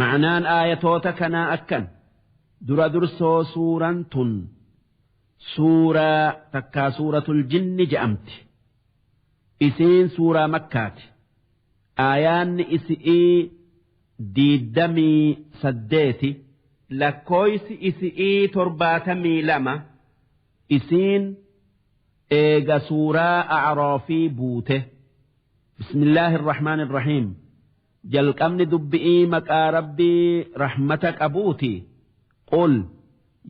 Ma'naan aayatoota kanaa akkan dura dursoo suuraan tun suuraa takkaa suuratul jinni je'amti. Isiin suuraa makkaati. Aayaanni isi'ii 28, lakkooysi isi'ii 72. Isiin eega suuraa A'raafii buute. Bismillaahi irrahmaan irrahiim. Jalqabni dubbi'ii maqaa Rabbii rahmata qabuuti. Qul,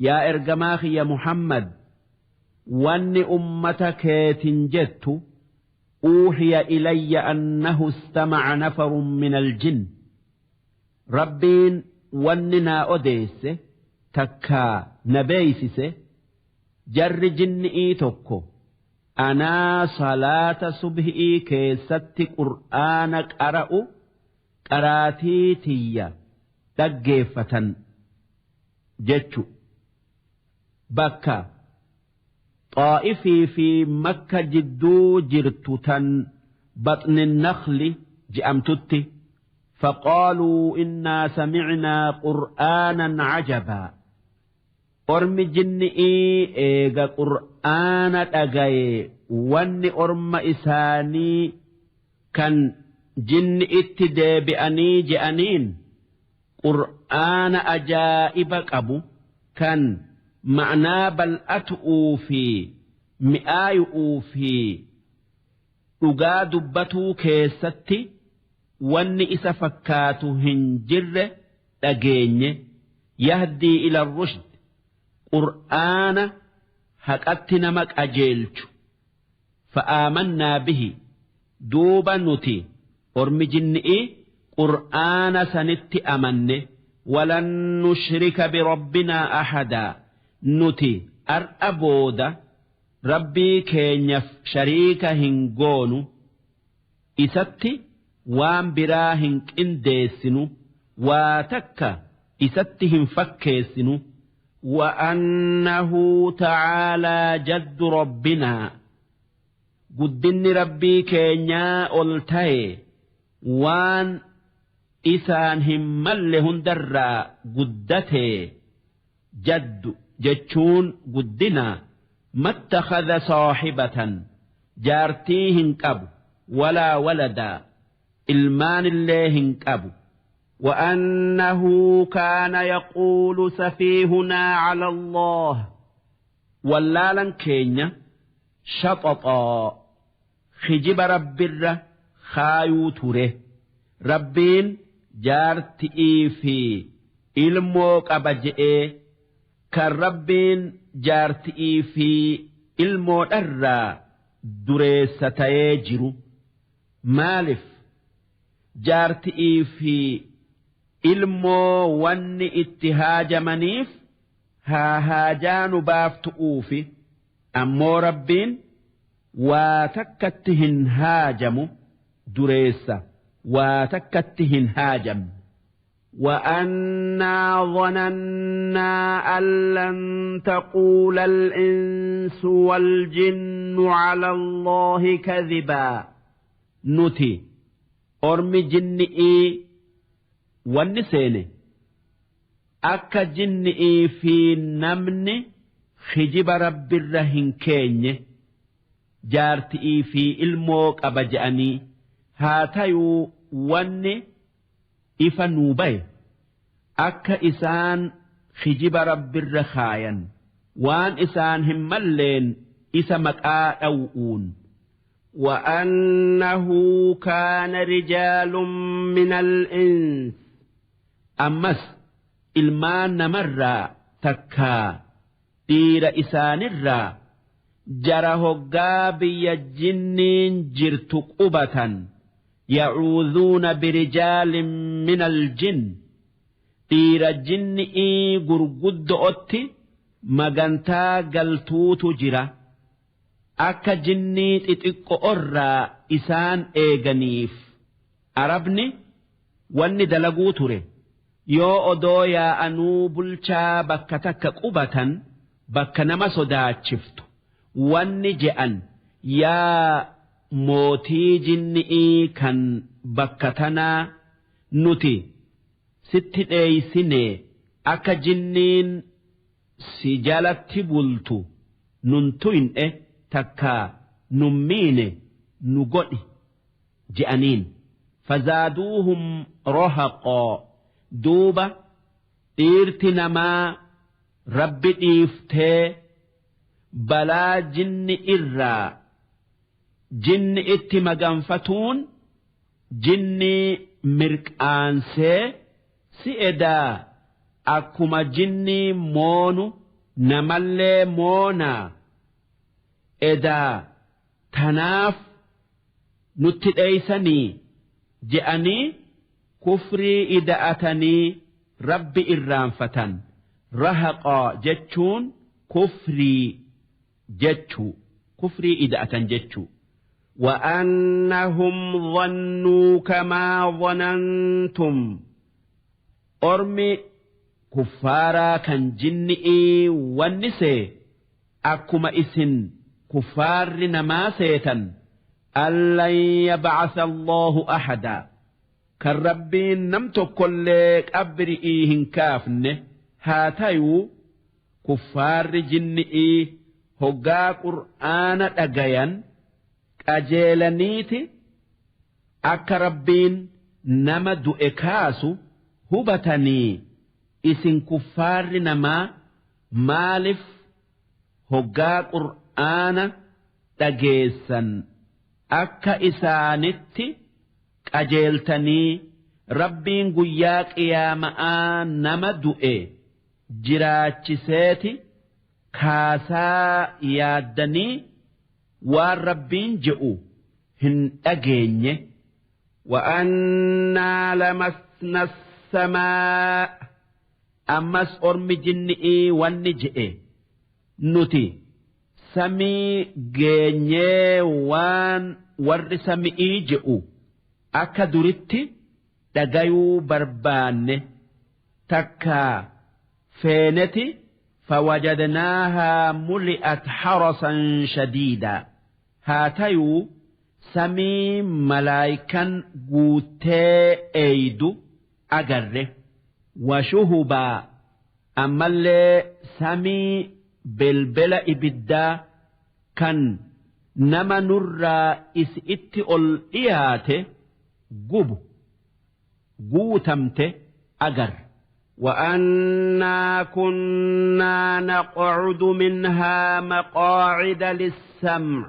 yaa ergamaa kiyya Muhammad, wanni ummata keetin jettu: uuhiya ilayya annahu istamaca nafarun min aljinn. Rabbiin wanni naa odeesse takkaa na beeysise, jarri jinni'ii tokko anaa salaata subhi'ii keessatti qur'aana qara'u qaraatii tiyya dhaggeeffatan jechu. Bakka Xaa'ifii fi Makka jidduu jirtu tan Baxni Nakhli je'amtutti. Faqaaluu innaa samicnaa qur'aanan cajabaa. Ormi jinni'ii eega qur'aana dhagaye wanni orma isaanii kan jinni'itti deebi'anii je'aniin: qur'aana ajaa'iba qabu kan ma'naa bal'atu'uu fi mi'aayu'uu fi dhugaa dubbatuu keessatti wanni isa fakkaatu hin jirre dhageenye. Yahdii ila rushd, qur'aana haqatti nama qajeelchu. Fa'aamannaa bihi, duuba nuti ormi jinni'ii qur'aana sanitti amanne. Walan nushrika birabbinaa ahadaa, nuti ar'a booda Rabbii keenyaf shariika hin goonu, isatti waan biraa hin qindeessinu, waa takka isatti hin fakkeessinu. وأنه تعالى جد ربنا, guddinni Rabbii keenyaa ol ta'e, waan isaan hin malle hundarraa guddate. Jaddu jechuun guddina. ما اتخذ صاحبة, jaartii hin qabu, ولا ولدا, ilmaan illee hin qabu. وأنه كان يقول سفيهنا على الله, wallaalan keenya شططا, kijiba Rabbirra kaayuu ture. Rabbiin jaarti'ii fi ilmoo qaba je'ee, kan Rabbiin jaarti'ii fi ilmoodharraa dureessa ta'ee jiru, maalif jaarti'ii fi ilmoo wanni itti haajamaniif haa haajaanu baaftu'uufi? Ammoo Rabbiin waa takkatti hin haajamu, dureessa waa takkatti hin haajamne. وأنا ظننا أن لن تقول الإنس والجن على الله كذبا. Nuti ormi jinni'ii wanni seene akka jinni'ii fi namni kijiba Rabbirra hin keenye, jaarti'ii fi ilmoo qaba je'anii. Haa tayuu, wanni ifa nuu baye akka isaan kijiba Rabbirra kaayan, waan isaan hin malleen isa maqaa dhaw'uun. وأنه كان رجال من الإنس, ammas ilmaan namarraa takkaa dhiira isaanirraa jara hoggaa biyya jinniin jirtu qubatan, يعوذون برجال من الجن, dhiira jinni'ii gurguddo'otti magantaa galtuutu jira, akka jinnii xixiqqo'orraa isaan eeganiif. Arabni wanni dalaguu ture, yoo odoo yaa'anuu bulchaa bakka takka qubatan, bakka nama sodaachiftu, wanni je'an: yaa mootii jinni'ii kan bakka tanaa, nuti Sitti dheeysinee akka jinniin si jalatti bultu nun tuyne takkaa nun miine nu godhi je'aniin. Fazaaduuhum rahaqaa duuba dhiirti namaa Rabbi dhiiftee balaa jinni irraa jinni itti maganfatuun jinnii mirqaansee si edaa akkuma jinnii moonu namallee moonaa edaa tanaaf nutti dheeysanii je'anii kufrii ida'atanii Rabbi irraanfatan. Rahaqaa jechuun kufrii jechuu, kufrii ida'atan jechuu. وأنهم ظنوا كما ظننتم Ormi kuffaaraa kan jinni'ii wanni see akkuma isin kuffaarri namaa seetan أن لن يبعث الله أحدا kan Rabbiin nam tokkollee qabri'ii hin kaafne haa tayuu kuffaarri jinni'ii hoggaa qur'aana dhagayan qajeelaniiti akka Rabbiin nama du'e kaasu hubatanii isin kuffaarri namaa maalif hoggaa qur'aana dhageessan akka isaanitti qajeeltanii Rabbiin guyyaa qiyaama'aa nama du'e jiraachiseeti kaasaa yaaddanii waan Rabbiin je'u hin dhageenye. وأنا لمسنا السماء ammas ormi jinni'ii wanni je'e nuti samii geenyee waan warri sami'ii je'u akka duritti dhagayuu barbaanne takkaa feeneti فوجدناها ملئت حرسا شديدا haa tayuu samii malaaykan guuttee eeydu agarre. وشهبا ammallee samii belbela ibiddaa kan nama nurraa isi'itti ol dhiyaate gubu guutamte agarre. وأنا كنا نقعد منها مقاعد للسمع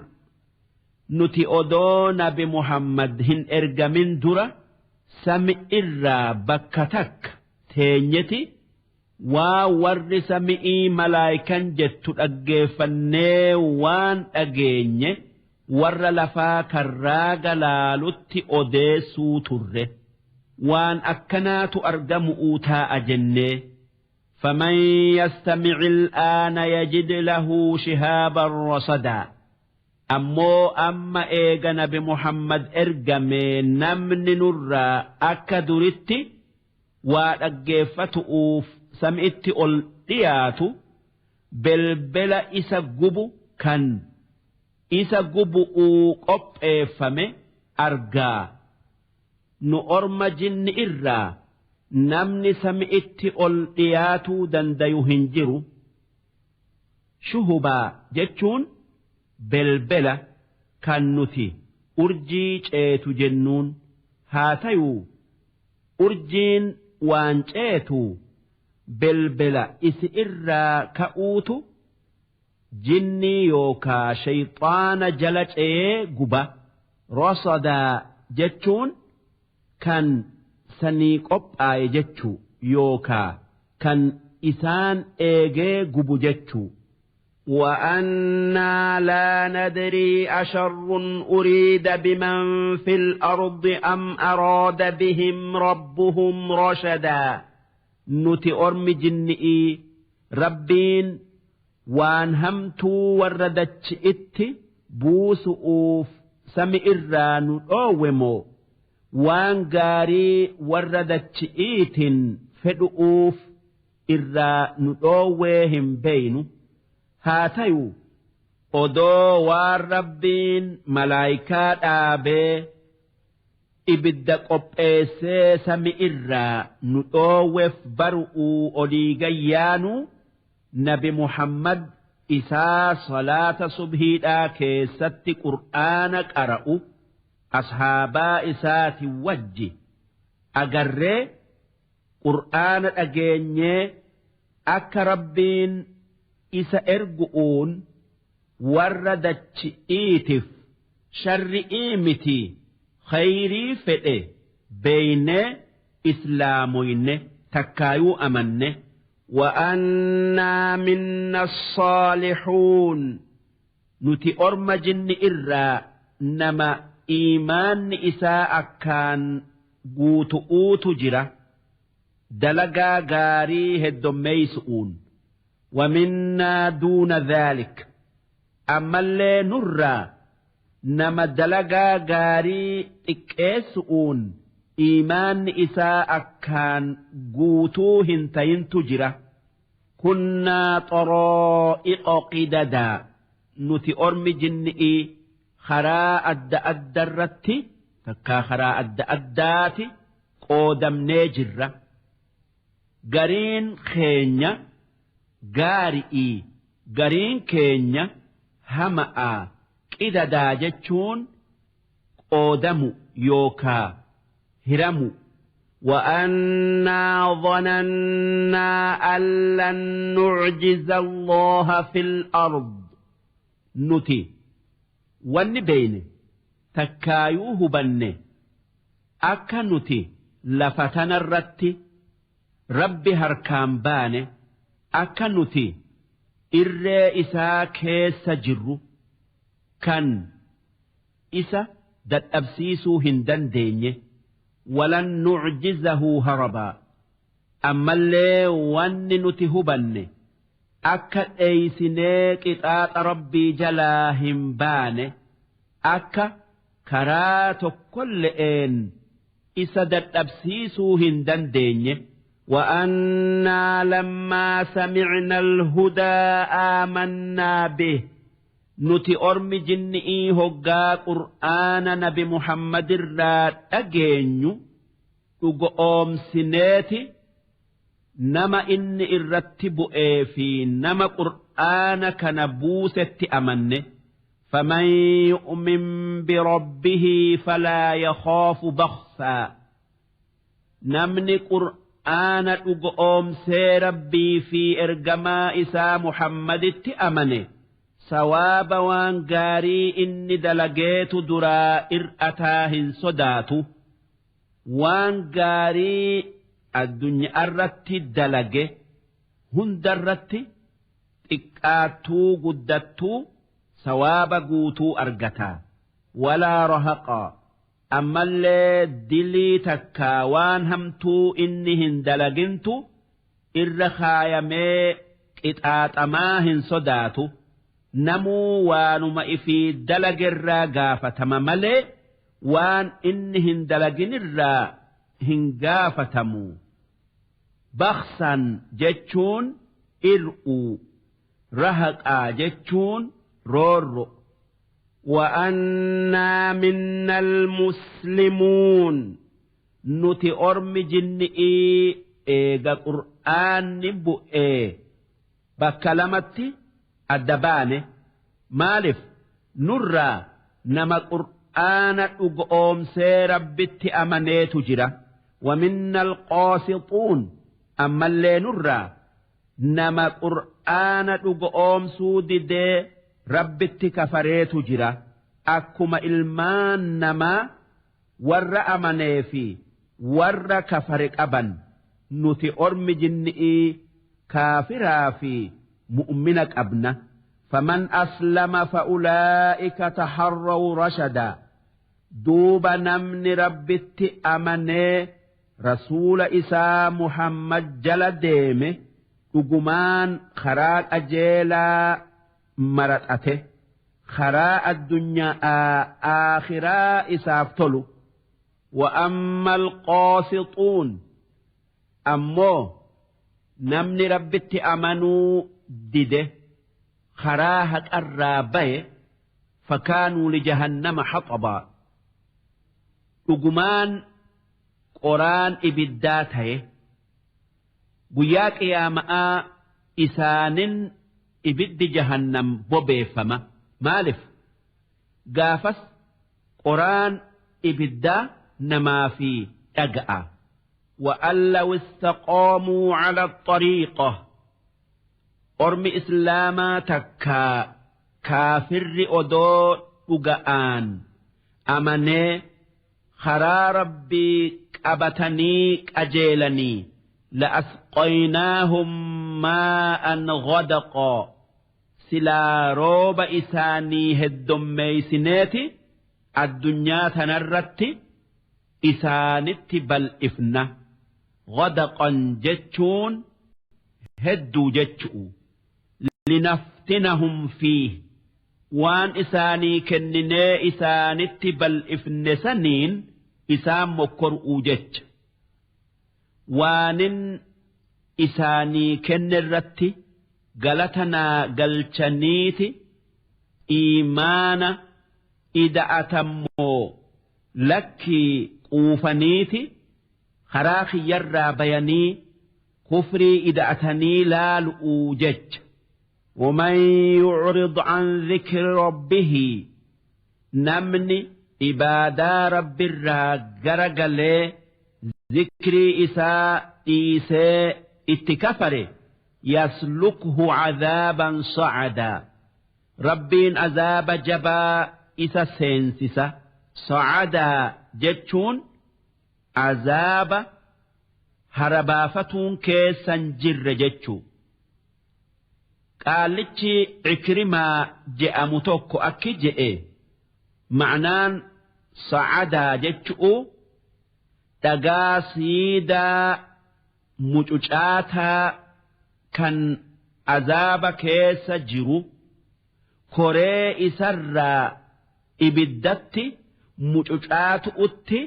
nuti odoo nabi Muhammad hin ergamin dura sami irraa bakka takka teenyeti waa warri sami'ii malaaykan jettu dhaggeeffannee waan dhageenye warra lafaa karraa galaalutti odeessuu turre waan akkanaatu argamu'uu taa'a jennee. فمن يستمع الآن يجد له شهابا رصدا ammoo amma eega nabi Muhammad ergame namni nurraa akka duritti waa dhaggeeffatu'uuf sami'itti ol dhiyaatu belbela isa gubu kan isa gubu'uu qopheeffame argaa. Nu orma jinni irraa namni sami'itti ol dhiyaatuu dandayu hin jiru. Shuhubaa jechuun belbela kan nuti urjii ceetu jennuun haa tayuu urjiin waan ceetu belbela isi irraa ka'uutu jinnii yookaa shayxaana jala ce'ee guba. Rasadaa jechuun kan sanii qophaaye jechuu yookaa kan isaan eegee gubu jechuu. وأنا لا ندري أشر أريد بمن في الأرض أم أراد بهم ربهم رشدا nuti ormi jinni'ii Rabbiin waan hamtuu warra dachi'itti buusu'uuf sami irraa nu dhoowwe moo waan gaarii warra dachi'iitin fedhu'uuf irraa nu dhoowwee hin beeynu. Haa tayuu odoo waan Rabbiin malaayikaa dhaabee Ibidda qopheessee sami irraa nu dhoowweef baru'uu olii gayyaanu nabi Muhammad isaa salaata subhiidhaa keessatti qur'aana qara'u ashaabaa isaati wajji agarree qur'aana dhageenyee akka rabbiin isa ergu'uun warra dachi'iitiif sharri'ii miti khayrii fedhe beeynee islaamoyne takkaayuu amanne. وأنا منا الصالحون nuti orma jinni irraa nama iimaanni isaa akkaan guutu'uutu jira dalagaa gaarii heddommeeysu'uun. ومنا دون ذلك ammallee nurraa nama dalagaa gaarii xiqqeessu'uun iimaanni isaa akkaan guutuu hin tayintu jira. Kunnaa xaraa'iqa qidadaa nuti ormi jinni'ii karaa adda addarratti takkaa karaa adda addaati qoodamnee jirra. Gariin keenya gaari'ii gariin keenya hama'aa. Qidadaa jechuun qoodamu yookaa hiramu. وأنا ظننا أن لن نعجز الله في الأرض nuti wanni beeyne takkaayuu hubanne akka nuti lafa tanarratti rabbi harkaan baane akka nuti irree isaa keessa jirru kan isa dadhabsiisuu hin dandeenye. Walan nucjizahu harabaa ammallee wanni nuti hubanne akka dheeysinee qixaaxa rabbii jalaa hin baane akka karaa tokkolle'een isa dadhabsiisuu hin dandeenye. وأنا لما سمعنا الهدى آمنا به nuti ormi jinni'ii hoggaa qur'aana nabi Muhammad irraa dhageenyu dhugo oomsineeti nama inni irratti bu'ee fi nama qur'aana kana buusetti amanne. فمن يؤمن بربه فلا يخاف بخسا namni qur'aana dhugo oomsee rabbii fi ergamaa isaa Muhammaditti amane sawaaba waan gaarii inni dalageetu duraa ir'ataa hin sodaatu. Waan gaarii addunyaarratti dalage hundarratti xiqqaattuu guddattuu sawaaba guutuu argata. Walaa rahaqaa ammallee dilii takkaa waan hamtuu inni hin dalagintu irra kaayamee qixaaxamaa hin sodaatu. Namuu waanuma ifii dalagerraa gaafatama malee waan inni hin dalaginirraa hin gaafatamu. Baksan jechuun ir'uu, rahaqaa jechuun roorro. وأنا منا المسلمون nuti ormi jinni'ii eega qur'aanni bu'ee bakka lamatti adda baane. Maaliif nurraa nama qur'aana dhugoomsee rabbitti amaneetu jira. ومنا القاسطون ammallee nurraa nama qur'aana dhugoomsuu didee rabbitti kafareetu jira. Akkuma ilmaan namaa warra amanee fi warra kafare qaban nuti ormi jinni'ii kaafiraa fi mu'mina qabna. فمن أسلم فأولئك تحروا رشدا duuba namni rabbitti amanee rasuula isaa Muhammad jala deeme dhugumaan karaa qajeelaa maraxate karaa addunyaa aakhiraa isaaf tolu. وأما القاسطون ammoo namni rabbitti amanuu dide karaa haqarraa baye فكانوا لجهنم حطبا. Dhugumaan qoraan ibiddaa taye. Guyyaa qiyaama'aa isaanin ibiddi jahannam bobeeffama. Maalif gaafas qoraan ibiddaa namaa fi dhaga'a. وأن لو استقاموا على الطريقة ormi islaamaa takkaa kaafirri odoo dhuga'aan amanee karaa rabbii qabatanii qajeelanii la'asqaynaahum maa'an ghadaqaa silaa rooba isaanii heddommeeysineeti addunyaa tanarratti isaanitti bal'ifna. Ghadaqan jechuun hedduu jechu'u. Linaftinahum fiih waan isaanii kenninee isaanitti bal'ifne saniin isaan mokkor'uu jecha. Waanin isaanii kennerratti galata naa galchaniiti iimaana ida'atammoo lakkii quufaniiti karaa kiyyarraa bayanii kufrii ida'atanii laalu'uu jecha. ومن يعرض عن ذكر ربه namni ibaadaa rabbirraa garagalee zikrii isaa dhiisee itti kafare يسلكه عذابا صعدا rabbiin azaaba jabaa isa seensisa. صعدا jechuun azaaba harabaafatuun keessan jirre jechuu. Qaallichi Cikrimaa je'amu tokko akki je'e ma'naan sa'adaa jechu'u dhagaa siidaa mucucaataa kan azaaba keessa jiru koree isarraa ibiddatti mucucaatu'utti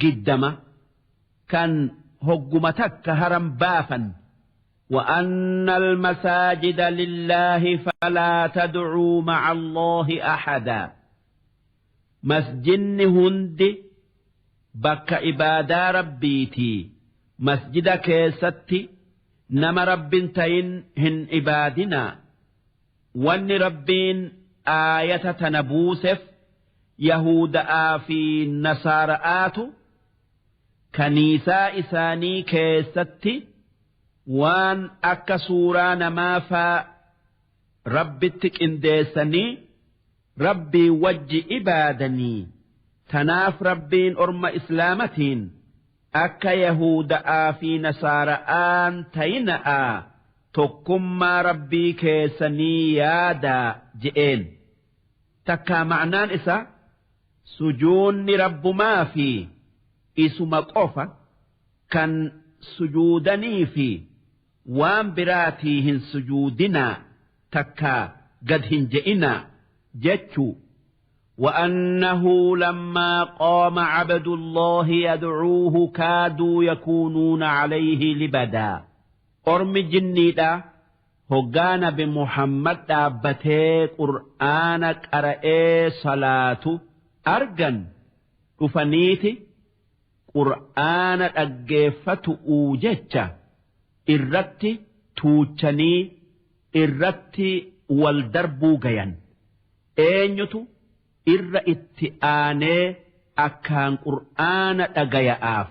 giddama kan hogguma takka haram baafan. وأن المساجد لله فلا تدعوا مع الله أحدا masjinni hundi bakka ibaadaa rabbiitii masjida keessatti nama rabbin tayin hin ibaadinaa. Wanni rabbiin aayata tana buusef yahuda'aa fi nasaara'aatu kaniisaa isaanii keessatti waan akka suuraa namaa faa rabbitti qindeessanii rabbii wajji ibaadanii. Tanaaf rabbiin orma islaamatiin akka yahuda'aa fi nasaara'aan tayina'aa tokkummaa rabbii keessanii yaadaa je'een. Takkaa ma'naan isa sujuunni rabbumaa fi isuma qofa kan sujuudanii fi waan biraatii hin sujuudinaa takkaa gad hin je'inaa jechuu. وأنه لما قام عبد الله يدعوه كادوا يكونون عليه لبدا ormi jinniidha hoggaa nabi Muhammad dhaabbatee qur'aana qara'ee salaatu argan dhufaniiti qur'aana dhaggeeffatu'uu jecha irratti tuuchanii irratti wal darbuu gayan. Eenyutu irra itti aanee akkaan qur'aana dhagaya'aaf?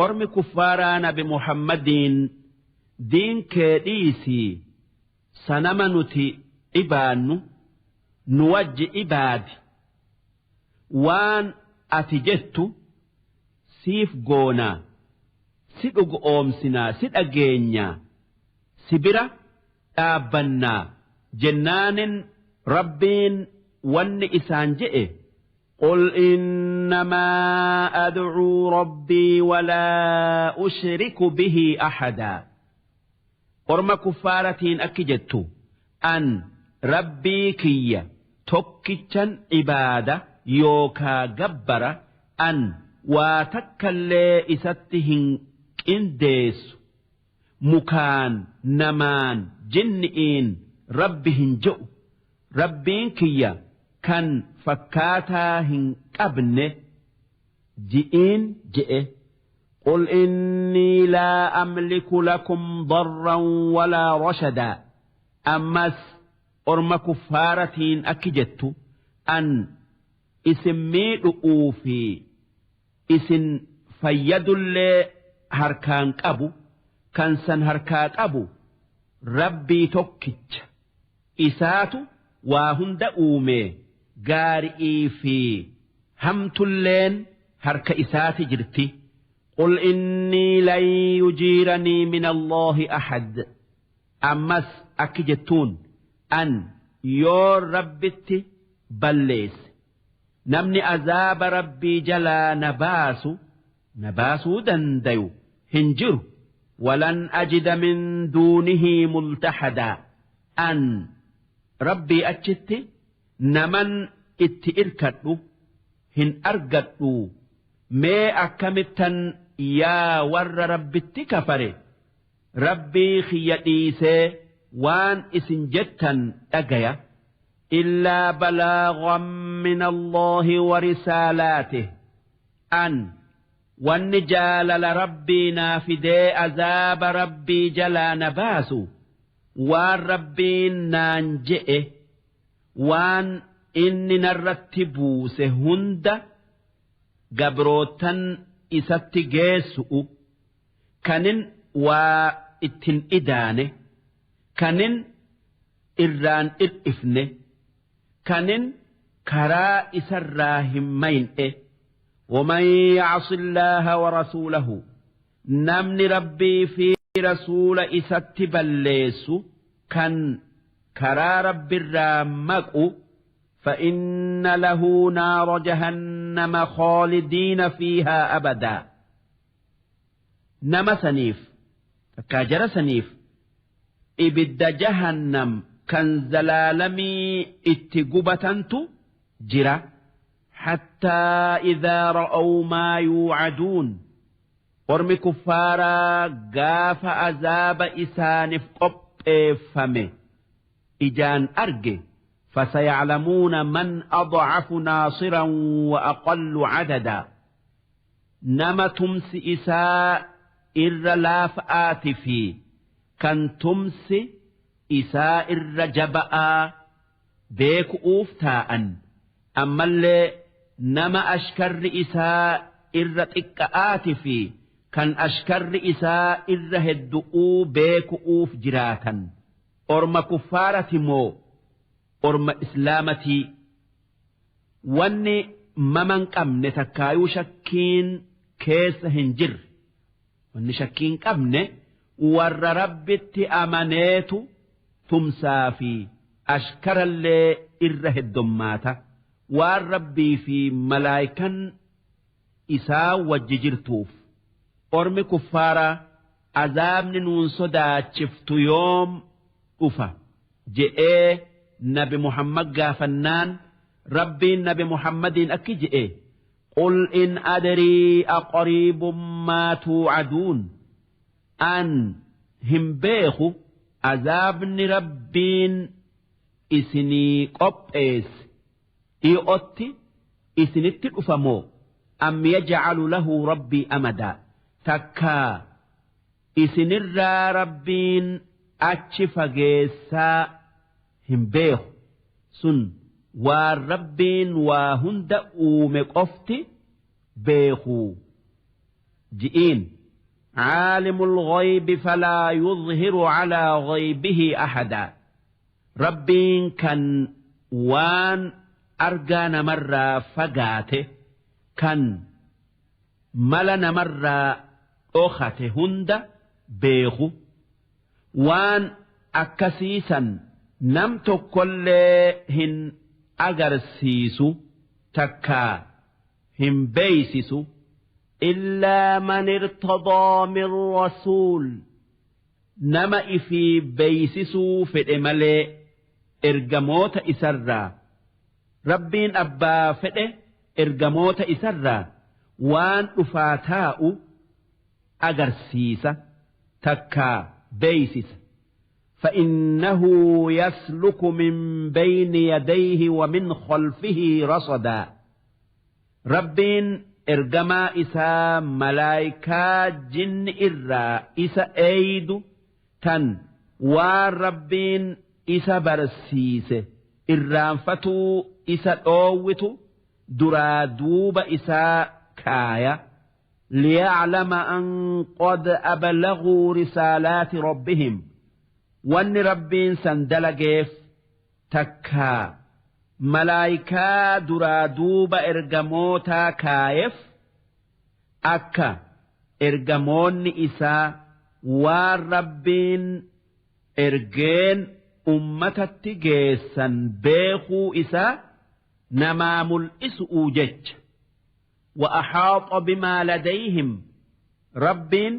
Ormi kuffaaraa nabi Muhammadiin diin kee dhiisii sanama nuti ibaannu nu wajji ibaadi waan ati jettu siif goonaa si dhugoomsinaa si dhageenyaa si bira dhaabbannaa jennaanin rabbiin wanni isaan je'e قل إنما أدعو ربي ولا أشرك به أحدا orma kuffaaratiin akki jettu an rabbii kiyya tokkichan ibaada yookaa gabbara an waa takkallee isatti hin qindeessu mukaan namaan jinni'iin rabbi hin je'u rabbiin kiyya Kan fakkaataa hin qabne ji'iin je'e. Qul innii laa amliku lakum darran walaa rashadaa. Ammas orma kuffaaratiin akki jettu, an isin miidhu'uu fi isin fayyadullee harkaan qabu, kan san harkaa qabu Rabbii tokkicha, isaatu waa hunda uumee gaari'ii fi hamtulleen harka isaati jirti. Qul innii lan yujiiranii min Allaahi ahad. Ammas akki jettuun, an yoo Rabbitti balleesse namni azaaba Rabbii jalaa na baasu na baasuu dandayu hin jiru. Walan ajida min duunihii multahadaa. An Rabbii achitti naman itti irkadhu hin argadhuu. Mee akkamittan yaa warra Rabbitti kafare Rabbii kiyya dhiisee waan isin jettan dhagaya? Illaa balaaghan min Allaahi wa risaalaatih. An wanni jaalala Rabbii naa fidee azaaba Rabbii jalaa na baasu waan Rabbiin naan je'e, waan inni narratti buuse hunda gabroottan isatti geessu'u, kanin waa ittin idaane, kanin irraan ir'ifne, kanin karaa isarraa hin mayn'e. Waman yacsi Allaaha wa rasuulahu, namni Rabbii fi rasuula isatti balleessu, kan karaa Rabbirraa maqu, فإن له نار جهنم خالدين فيها أبدا. Nama saniif takkaa jara saniif ibidda jahannam kan zalaalamii itti gubatantu jira. حتى إذا رأوا ما يوعدون, ormi kuffaaraa gaafa azaaba isaaniif qopheeffame ijaan arge, فسيعلمون من أضعف ناصرا وأقل عددا, nama tumsi isaa irra laafa'aati fi kan tumsi isaa irra jaba'aa beeku'uuf taa'an. Ammallee nama ashkarri isaa irra xiqqa'aati fi kan ashkarri isaa irra heddu'uu beeku'uuf jiraatan. Orma kuffaarati moo orma islaamatii? Wanni maman qabne takkaayuu shakkiin keessa hin jirre, wanni shakkiin qabne, warra Rabbitti amaneetu tumsaa fi ashkarallee irra heddommaata, waan Rabbii fi malaayikan isaa wajji jirtuuf. Ormi kuffaaraa azaabni nuun sodaachiftu yoom dhufa je'ee Nabi Muhammad gaafannaan, Rabbiin Nabi Muhammadiin akki je'e: قل إن أدري أقريب ما توعدون, an hin beeku azaabni Rabbiin isinii qopheesse dhi'otti isinitti dhufamoo, أم يجعل له ربي أمدا, takkaa isinirraa Rabbiin achi fageessaa hin beeku. Sun waan Rabbiin waa hunda uume qofti beekuu ji'iin. عالم الغيب فلا يظهر على غيبه أحدا. Rabbiin kan waan argaa namarraa fagaate, kan mala namarraa dhokate hunda beeku, waan akkasiisan nam tokkollee hin agarsiisu takkaa hin beeysisu. إلا من ارتضى من رسول, nama ifii beeysisuu fedhe malee ergamoota isarraa. Rabbiin abbaa fedhe ergamoota isarraa waan dhufaa taa'u agarsiisa takkaa beeysisa. فإنه يسلك من بين يديه ومن خلفه رصدا. Rabbiin ergamaa isaa malaayikaa jinni irraa isa eeydu tan waan Rabbiin isa barsiise irraanfatuu isa dhoowwitu duraa duuba isaa kaaya. Liyaclama an qad ablaguu risaalaati rabbihim. Wanni Rabbiin san dalageef takkaa malaayikaa duraa duuba ergamootaa kaayeef akka ergamoonni isaa waan Rabbiin ergeen ummatatti geessan beekuu isaa namaa mul'isu'uu jecha. وأحاط بما لديهم. Rabbiin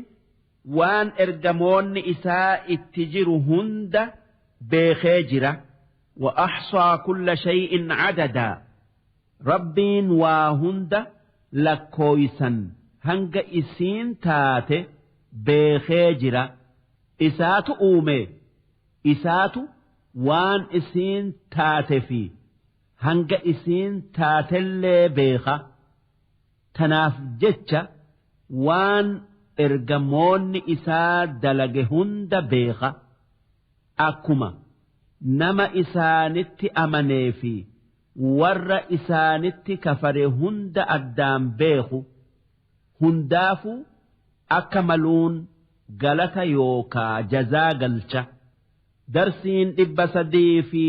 waan ergamoonni isaa itti jiru hunda beekee jira. وأحصى كل شيء عددا. Rabbiin waa hunda lakkooysan hanga isiin taate beekee jira. Isaatu uume, isaatu waan isiin taate fi hanga isiin taatellee beeka. Tanaaf jecha waan ergamoonni isaa dalage hunda beeka. Akkuma nama isaanitti amanee fi warra isaanitti kafare hunda addaan beeku, hundaafuu akka maluun galata yookaa jazaa galcha. Darsiin 300 fi